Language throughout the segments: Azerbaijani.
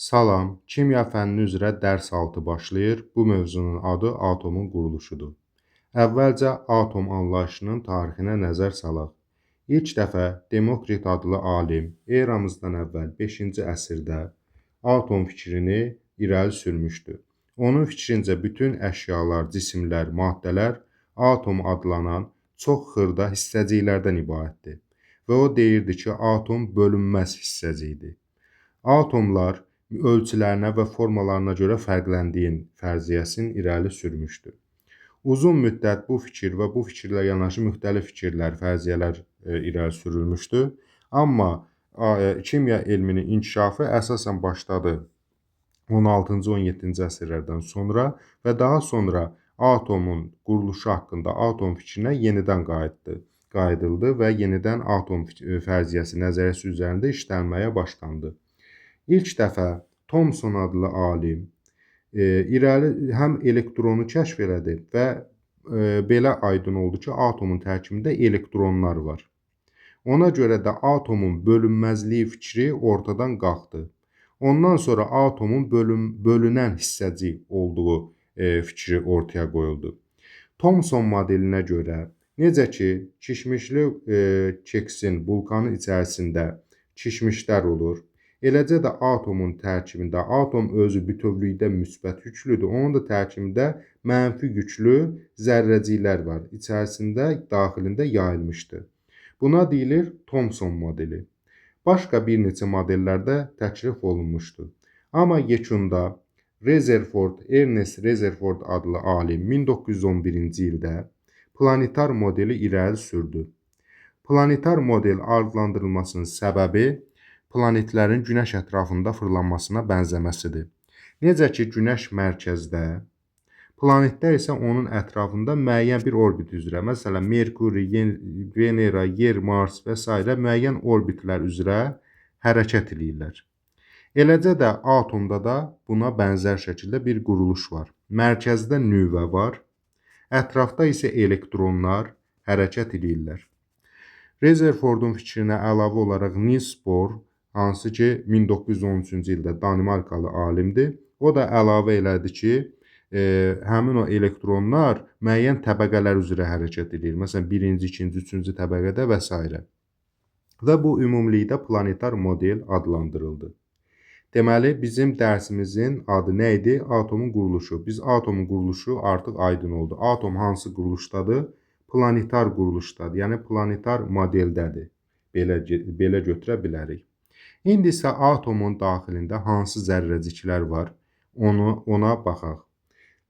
Salam, kimya fənni üzrə dərs 6 başlayır. Bu mövzunun adı atomun quruluşudur. Əvvəlcə atom anlayışının tarixinə nəzər salaq. İlk dəfə Demokrit adlı alim eramızdan əvvəl 5-ci əsrdə atom fikrini irəli sürmüşdü. Onun fikrincə bütün əşyalar, cisimlər, maddələr atom adlanan çox xırda hissəciklərdən ibarətdir və o deyirdi ki, atom bölünməz hissəcikdir. Atomlar ölçülərinə və formalarına görə fərqləndiyin fərziyyəsini irəli sürmüşdü. Uzun müddət bu fikir və bu fikirlə yanaşı müxtəlif fikirlər, fərziyyələr irəli sürülmüşdü. Amma kimya elminin inkişafı əsasən başladı 16-cı, 17-ci əsrlərdən sonra və daha sonra atomun quruluşu haqqında atom fikrinə yenidən qayıdıldı və yenidən atom fərziyyəsi, nəzəriyyəsi üzərində işlənməyə başlandı. İlk dəfə Thomson adlı alim irəli həm elektronu kəşf elədi və belə aydın oldu ki, atomun tərkibində elektronlar var. Ona görə də atomun bölünməzliyi fikri ortadan qalxdı. Ondan sonra atomun bölünən hissəcik olduğu fikri ortaya qoyuldu. Thomson modelinə görə, necə ki, kişmişli keksin bulkanın içərisində kişmişlər olur, eləcə də atomun tərkibində, atom özü bütövlükdə müsbət yüklüdür, onun da tərkibində mənfi yüklü zərrəciklər var, içərisində, daxilində yayılmışdır. Buna deyilir Thomson modeli. Başqa bir neçə modellərdə təklif olunmuşdur. Amma yekunda Rutherford, Ernest Rutherford adlı alim 1911-ci ildə planetar modeli irəli sürdü. Planetar model adlandırılmasının səbəbi planetlərin Günəş ətrafında fırlanmasına bənzəməsidir. Necə ki, Günəş mərkəzdə, planetlər isə onun ətrafında müəyyən bir orbit üzrə, məsələn, Merkuri, Venera, Yer, Mars və s. müəyyən orbitlər üzrə hərəkət eləyirlər. Eləcə də atomda da buna bənzər şəkildə bir quruluş var. Mərkəzdə nüvə var, ətrafda isə elektronlar hərəkət eləyirlər. Rutherfordun fikrinə əlavə olaraq Niels Bohr, hansı ki 1913-cü ildə Danimarkalı alimdir, o da əlavə elədi ki, həmin o elektronlar müəyyən təbəqələr üzrə hərəkət edir. Məsələn, birinci, ikinci, üçüncü təbəqədə və s. Və bu ümumilikdə planetar model adlandırıldı. Deməli, bizim dərsimizin adı nə idi? Atomun quruluşu. Biz atomun quruluşu artıq aydın oldu. Atom hansı quruluşdadır? Planetar quruluşdadır. Yəni, planetar modeldədir. Belə götürə bilərik. İndi isə atomun daxilində hansı zərrəciklər var, ona baxaq.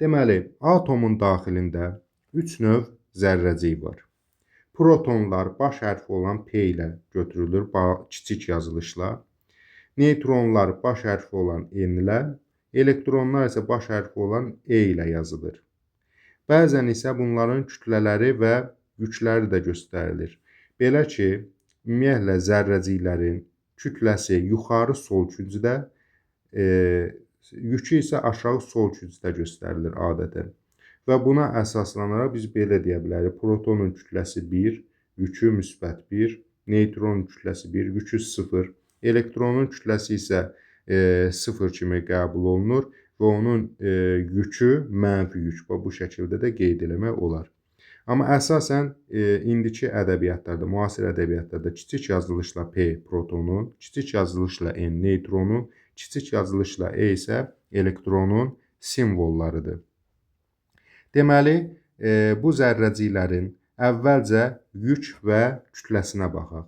Deməli, atomun daxilində 3 növ zərrəcik var. Protonlar baş hərfi olan P ilə götürülür, kiçik yazılışla. Neytronlar baş hərfi olan N ilə, elektronlar isə baş hərfi olan E ilə yazılır. Bəzən isə bunların kütlələri və yükləri də göstərilir. Belə ki, ümumiyyətlə zərrəciklərin kütləsi yuxarı sol küncdə, yükü isə aşağı sol küncdə göstərilir adətən. Və buna əsaslanaraq biz belə deyə bilərik. Protonun kütləsi 1, yükü müsbət 1, neytronun kütləsi 1, yükü 0, elektronun kütləsi isə 0 kimi qəbul olunur və onun yükü mənfi yük. Bu şəkildə də qeyd eləmək olar. Amma əsasən indiki ədəbiyyatlarda, müasir ədəbiyyatlarda kiçik yazılışla P protonun, kiçik yazılışla N neytronun, kiçik yazılışla E isə elektronun simvollarıdır. Deməli, bu zərrəciklərin əvvəlcə yük və kütləsinə baxaq.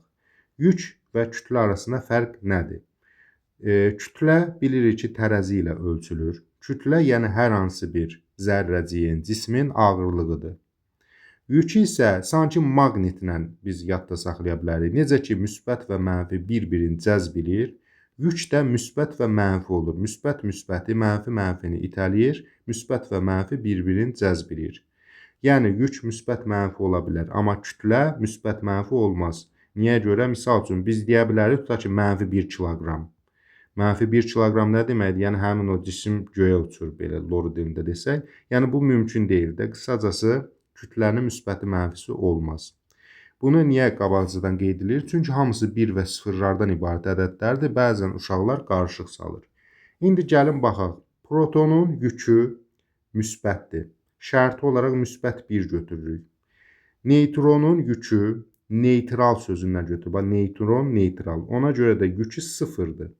Yük və kütlə arasında fərq nədir? Kütlə bilirik ki, tərəzi ilə ölçülür. Kütlə, yəni hər hansı bir zərrəciyin, cismin ağırlığıdır. Yükü isə sanki maqnitlə biz yadda saxlaya bilərik. Necə ki, müsbət və mənfi bir-birini cəzb eləyir, yük də müsbət və mənfi olur. Müsbət müsbəti, mənfi mənfini itələyir, müsbət və mənfi bir-birini cəzb eləyir. Yəni, yük müsbət mənfi ola bilər, amma kütlə müsbət mənfi olmaz. Niyə görə? Misal üçün, biz deyə bilərik, tutaq ki, mənfi 1 kiloqram. Mənfi 1 kiloqram nə deməkdir? Yəni, həmin o cisim göyə uçur, belə loru dilində desək. Yəni, bu mümkün deyil də. Qısacası, kütlənin müsbəti mənfisi olmaz. Bunu niyə qabaqcadan qeyd edilir? Çünki hamısı 1 və 0-lardan ibarət ədədlərdir. Bəzən uşaqlar qarışıq salır. İndi gəlin baxaq. Protonun yükü müsbətdir. Şərti olaraq müsbət 1 götürürük. Neytronun yükü neytral sözündən götürür. Bax, neytron, neytral. Ona görə də yükü 0-dır.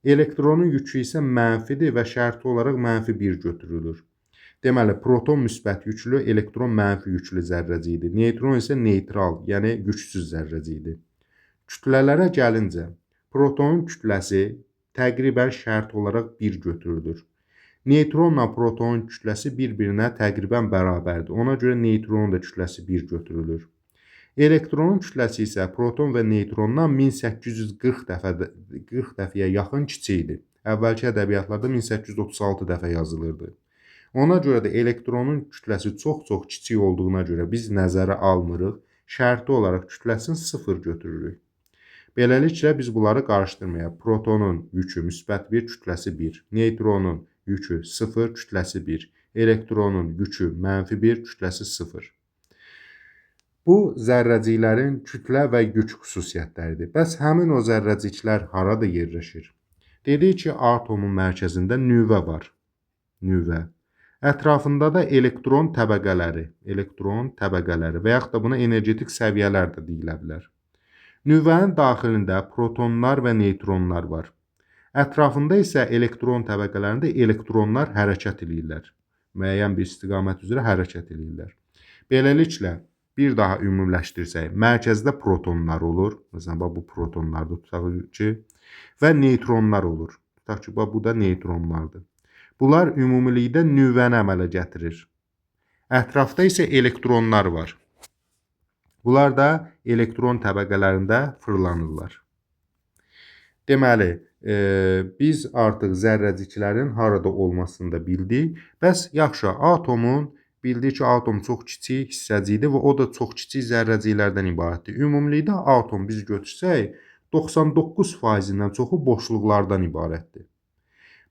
Elektronun yükü isə mənfidir və şərti olaraq mənfi 1 götürülür. Deməli, proton müsbət yüklü, elektron mənfi yüklü zərrəcikdir. Neytron isə neytral, yəni yüksüz zərrəcikdir. Kütlələrə gəlincə, protonun kütləsi təqribən şərt olaraq 1 götürülür. Neytronla protonun kütləsi bir-birinə təqribən bərabərdir. Ona görə neytronun da kütləsi 1 götürülür. Elektronun kütləsi isə proton və neytrondan 1840 dəfəyə yaxın kiçikdir. Əvvəlki ədəbiyyatlarda 1836 dəfə yazılırdı. Ona görə də elektronun kütləsi çox-çox kiçik olduğuna görə biz nəzərə almırıq. Şərti olaraq kütləsini 0 götürürük. Beləliklə biz bunları qarışdırmayaq. Protonun yükü müsbət 1, kütləsi 1. Neytronun yükü 0, kütləsi 1. Elektronun yükü mənfi 1, kütləsi 0. Bu zərrəciklərin kütlə və yük xüsusiyyətləridir. Bəs həmin o zərrəciklər harada yerləşir? Dedik ki, atomun mərkəzində nüvə var. Nüvə. Ətrafında da elektron təbəqələri, və yaxud da buna energetik səviyyələr də deyilə bilər. Nüvənin daxilində protonlar və neytronlar var. Ətrafında isə elektron təbəqələrində elektronlar hərəkət eləyirlər. Müəyyən bir istiqamət üzrə hərəkət eləyirlər. Beləliklə, bir daha ümumiləşdirsək, mərkəzdə protonlar olur. Məsələn, bax, bu protonlardır, tutaq ki, və neytronlar olur. Tutaq ki, bax, bu da neytronlardır. Bunlar ümumilikdə nüvəni əmələ gətirir. Ətrafda isə elektronlar var. Bunlar da elektron təbəqələrində fırlanırlar. Deməli, biz artıq zərrəciklərin harada olmasını da bildik. Bəs yaxşı, atomun bildik ki, atom çox kiçik hissəcikdir və o da çox kiçik zərrəciklərdən ibarətdir. Ümumilikdə atom biz götürsək, 99%-dən çoxu boşluqlardan ibarətdir.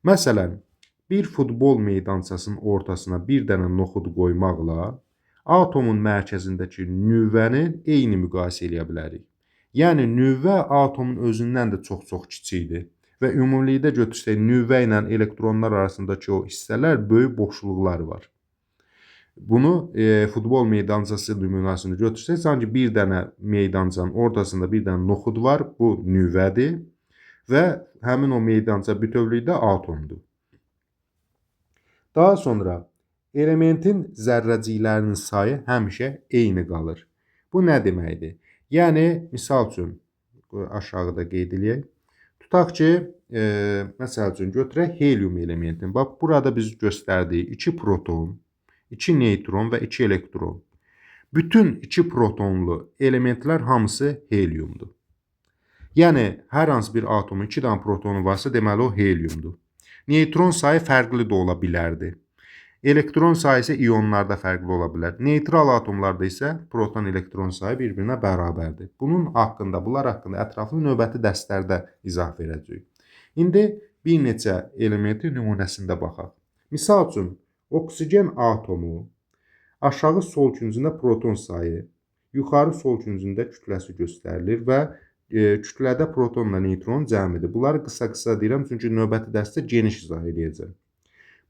Məsələn, bir futbol meydançasının ortasına bir dənə noxud qoymaqla atomun mərkəzindəki nüvəni eyni müqayisə eləyə bilərik. Yəni, nüvə atomun özündən də çox-çox kiçikdir və ümumilikdə götürsək, nüvə ilə elektronlar arasındakı o hissələr böyük boşluqlar var. Bunu futbol meydançası nümunəsində götürsək, sanki bir dənə meydançanın ortasında bir dənə noxud var, bu nüvədir və həmin o meydança bütövlükdə atomdur. Daha sonra elementin zərrəciklərinin sayı həmişə eyni qalır. Bu nə deməkdir? Yəni, misal üçün, aşağıda qeyd eləyək. Tutaq ki, məsəl üçün götürək helium elementini. Bax, burada biz göstərdiyi 2 proton, 2 neytron və 2 elektron. Bütün 2 protonlu elementlər hamısı heliumdur. Yəni, hər hansı bir atomun 2 dənə protonu varsa, deməli o heliumdur. Neytron sayı fərqli də ola bilərdi. Elektron sayı isə ionlarda fərqli ola bilər. Neytral atomlarda isə proton-elektron sayı bir-birinə bərabərdir. Bunun haqqında, bunlar haqqında ətraflı növbəti dərslərdə izah verəcəyik. İndi bir neçə elementin nümunəsində baxaq. Misal üçün, oksigen atomu aşağı sol küncündə proton sayı, yuxarı sol küncündə kütləsi göstərilir və kütlədə protonla neytron cəmidir. Bunları qısa-qısa deyirəm, çünki növbəti dərsdə geniş izah edəcəm.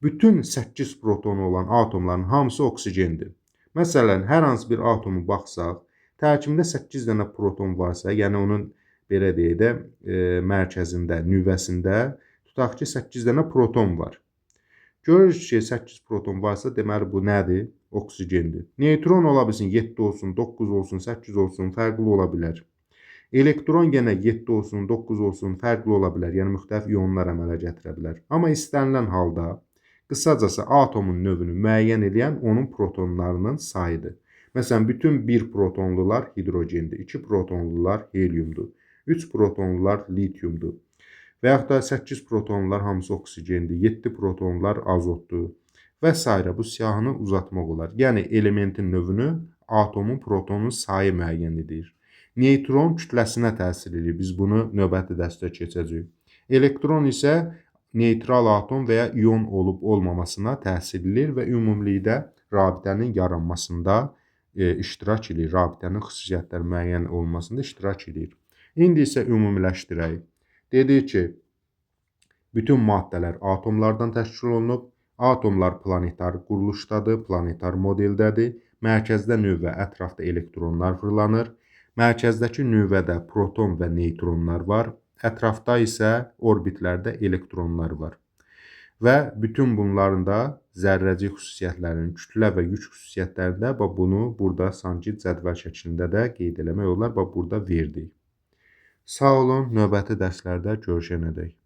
Bütün 8 protonu olan atomların hamısı oksigendir. Məsələn, hər hansı bir atomu baxsaq, tərkibində 8 dənə proton varsa, yəni onun belə deyək də mərkəzində, nüvəsində tutaq ki, 8 dənə proton var. Görürüz ki, 8 proton varsa, deməli bu nədir? Oksigendir. Neytron ola bilsin, 7 olsun, 9 olsun, 8 olsun, fərqli ola bilər. Elektron yenə 7 olsun, 9 olsun, fərqli ola bilər. Yəni müxtəlif ionlar əmələ gətirə bilər. Amma istənilən halda, qısacası atomun növünü müəyyən eləyən onun protonlarının sayıdır. Məsələn, bütün 1 protonlular hidrogendir, 2 protonlular heliumdur, 3 protonlular litiumdur. Və yaxud da 8 protonlular hamısı oksigendir, 7 protonlular azotdur və s. Bu siyahını uzatmaq olar. Yəni, elementin növünü atomun protonun sayı müəyyən edir. Neytron kütləsinə təsir edir. Biz bunu növbəti dərsdə keçəcəyik. Elektron isə neytral atom və ya ion olub olmamasına təsir edir və ümumilikdə rabitənin yaranmasında iştirak edir. Rabitənin xüsusiyyətləri müəyyən olmasında iştirak edir. İndi isə ümumiləşdirək. Dedik ki, Bütün maddələr atomlardan təşkil olunub. Atomlar planetar quruluşdadır, planetar modeldədir. Mərkəzdə nüvə, ətrafda elektronlar fırlanır. Mərkəzdəki nüvədə proton və neytronlar var. Ətrafda isə orbitlərdə elektronlar var. Və bütün bunların da zərrəcik xüsusiyyətlərinin, kütlə və yük xüsusiyyətlərində bax bunu burada sanki cədvəl şəklində də qeyd eləmək olar. Bax burada verdik. Sağ olun, növbəti dərslərdə görüşənədək.